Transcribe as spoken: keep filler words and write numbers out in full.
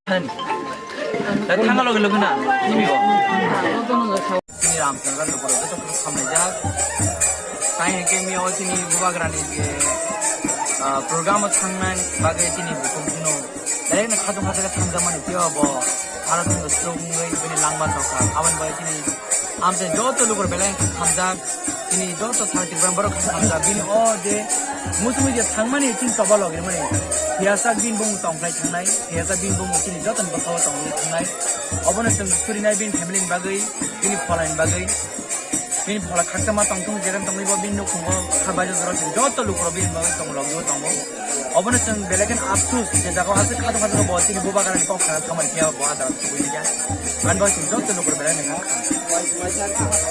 Hen. Da thangna logi logi na, simi o. Simi Ramchandra Lukura, joto khe khamlaijak. Tai hwnkhe mi o chini bubagrani je, ah, program o thangnai bagwi chini bukhuk jino. Direct no khatung khatung khe thangjak mani, tei o bo aro thangwi stroke wngwi bini langma tokha. Aboni bagwi chini amchai joto lukur belai khamjak. Chini joto thang Tripura borok hamjak bini o je muchungwi je thangmani chini toba logri mani. Phiyasak bini bumung tongkhlai thangnai, phiyasak bini bumung chini joto ni bwkhao tongwi thangnai. Obono chwng surinai bini family ni bagwi, bini pholani bagwi. Bini phola khaksa ma tongthung, jeran tongwi bo bini nukhungo kha bajo jora chwng joto lukurok bini bagwi tong logio tongo. Obono chwng belai kheno apsus je jagao aswk khatung khatung bo chini bubagrani kok khna thamani phiya bo adara tubui ya. Ani bagwi chwng joto lukurok belai no kha.